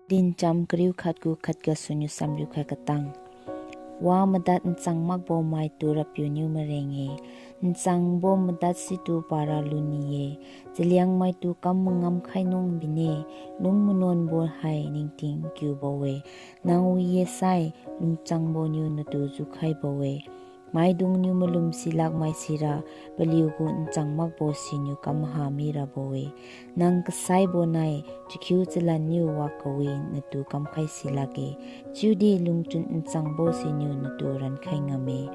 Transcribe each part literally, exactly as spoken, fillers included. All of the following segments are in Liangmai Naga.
Tincham kariu khat gu khat gasuniu samriu khai katang. Wa madad nchang makbo maitu RAPIU niu mareng-e. Nchangbo madad situ para luni-e. Chaliang maitu kam mangam khai nuang bine. Lung manuanbo hai ningting kiubo-e. Nang wi-e sai, lungchangbo niu natu jukhaibo-e. Maidungniu malum silak mai sira, paliugu nchang makbo siniu kam maha mirabo-e. Nang kasaibo nai, chakhiu chalanniu wa kawi natu kamkhai silakge. Chiudi lungchun nchangbo siniu natu rankhai ngamme.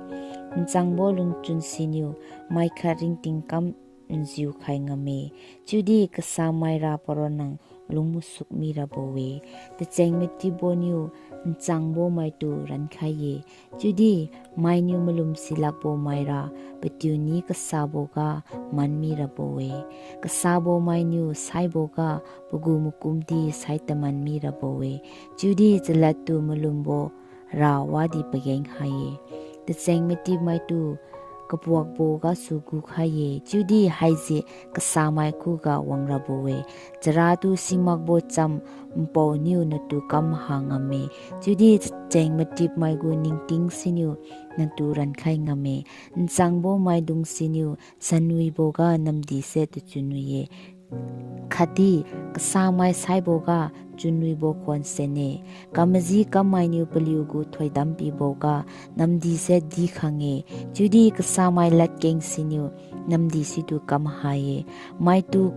Nchangbo lungchun siniu, mai khat ringting kam njiu khai ngamme. Chiudi kasamaira paronna lung masuk mirabo-e. Tacheng matipbo niu nchangbo maitu rankhai-e. Chiudi mainiu malum silakbo maira patiuni kasabo ga man mirabo-e. Kasabo mainiu saiboga pagu makumdi sai taman mirabo-e. Chiudi chaladtu malumbo ra wadi pageng hai-e. Tacheng matipmaitu kabuakbo gasu gukhai-e. Chiudi haise kasamai khuga wangrabo-e. Charatu simakbo cham npaoniu natu kam maha ngamme. Chiudi tacheng matipmai gu ningting siniu natu rankhai ngamme. Nchangbo maidung siniu sanwiboga namdise tachunwi-e. Khatdi kasamai saiboga chunwibo khuan senne. Kamaji kammainiu paliugu thoidam piboga namdise dikhang-e. Chiudi kasamai ladkeng siniu namdi situ kam hai-e. Maitu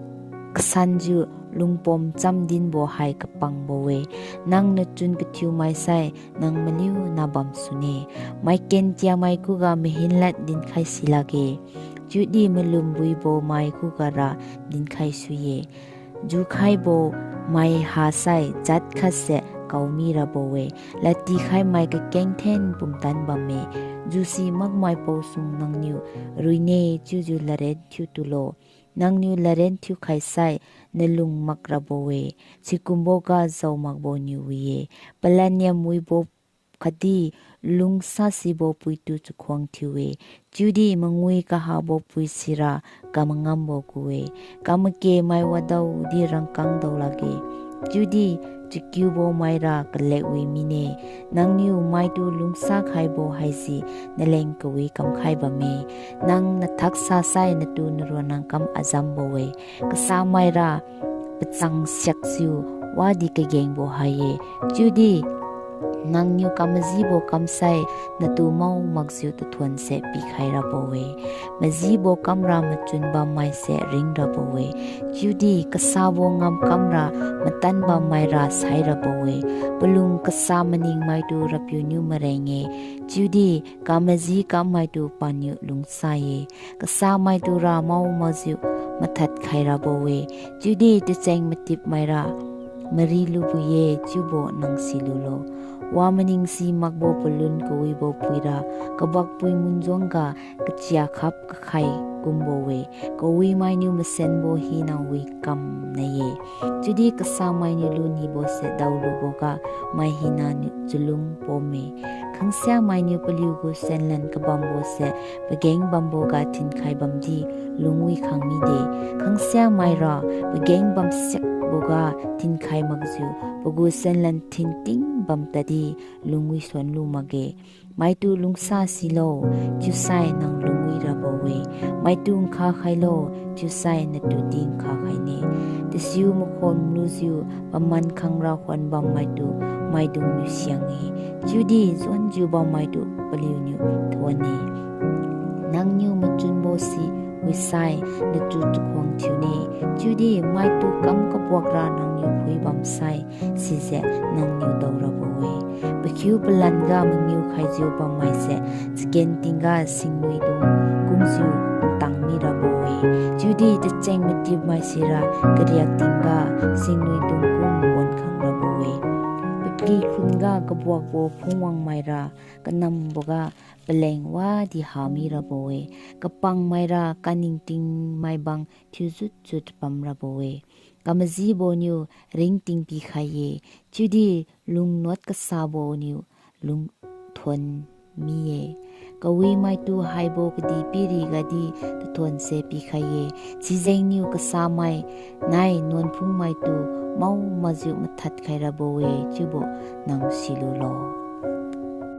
kasanjiu lungpom chamdinbo hai kapangbo-e. Nang nachun kathiumai sai nang maliu nabam sune. Maiken tiamai khuga mahinlad dinkhai silakge. Chiudi malum buibo mai khugara dinkhai sui-e. Jukhaibo mai hasai jat khatse kaomi rabo-e. Ladtikhai mai kakeng then pumtan bamme. Jusi makmai paosung nangniu ruine chiujiu ladren thiutulo. Nangniu ladren thiukhai sai nalung mak rabo-e. Sikumboga jao makbo niu wi-e. Palan niam wibo khatdi lungsa sibo puitu chakhuang thiu-e. Chiudi mangui kahabo pui sira kamangambo gu-e. Kamake mai wadaodi rangkang daolakge. Chiudi chakiubo maira kalekwi mine. Nangniu maitu lungsa khaibo haise naleng kawi kamkhai bamme. Nang nathaksa sai natu naruanang kam ajambo-e. Kasamaira pachang siakjiu wadi kagengbo hai-e. Chiudi nangniu kamajibo kamsai natu mao makjiu tathuonse pikhai rabo-e. Majibo kamra machun bammaise ring rabo-e. Chiudi kasabo ngamkamra matan bammaira sai rabo-e. Palung kasa maningmaitu RAPIU niu mareng-e. Chiudi kamaji kammaitu paniu lungsa-e. Kasamaitura mao makjiu mathad khai rabo-e. Chiudi tacheng matipmaira mari lubo-e chiubo nang silulo. Wa maningsi makbo palun kawibo puira kabakpui munjuangga kachia khap kakhai kumbo-e. Kawimainiu masenbo hina wi kamna-e. Chiudi kasamainiu lunibose daoluboga mai hinaniu chalung pom-e. Khangsiamainiu paliugu senlan kabambose pageng bamboga thinkhai bamdi lungwi khang mide. Khangsiamaira pageng bamsiakboga thinkhai makjiu pagu senlan thinting bam tadi lungwi suan lu makge. Maitu lungsa silo, chiusai nang lungwi rabo-e. Maitu nkha khailo, chiusai natu di nkha khaine. Tasiu makhom lujiu paman khangra khuan bammaitu maidungniu siang-e. Chiudi juanjiu bammaitu paliuniu thuon-e. Nangniu machunbo si wisai natu chakhuang thiune. Chiudi maitu kam kabuakra nangniu phui bamsai sise nangniu dao rabo-e. Pakhiu palanga mangiu khaijiu bammaise chaken tingga singnuidung kumjiu ntang mi rabo-e. Chiudi tacheng matipmai sira kariak tingga singnuidung kum won khang rabo-e. Pakhi khunga kabuakbo phungwangmaira kanamboga paleng wadi hami rabo-e. Kapangmaira kaningtingmai bang thiujutjut pam rabo-e. Kamajiboniu ringting pikhai-e, chiudi lungnuat kasaboniu lungthuon mi-e. Kawimaitu haibo kadihpirigadi tathuonse pikhai-e, sijengniu kasamai nai nuanphungmaitu mao majiu mathad khairabo-e chiubo nang silulo.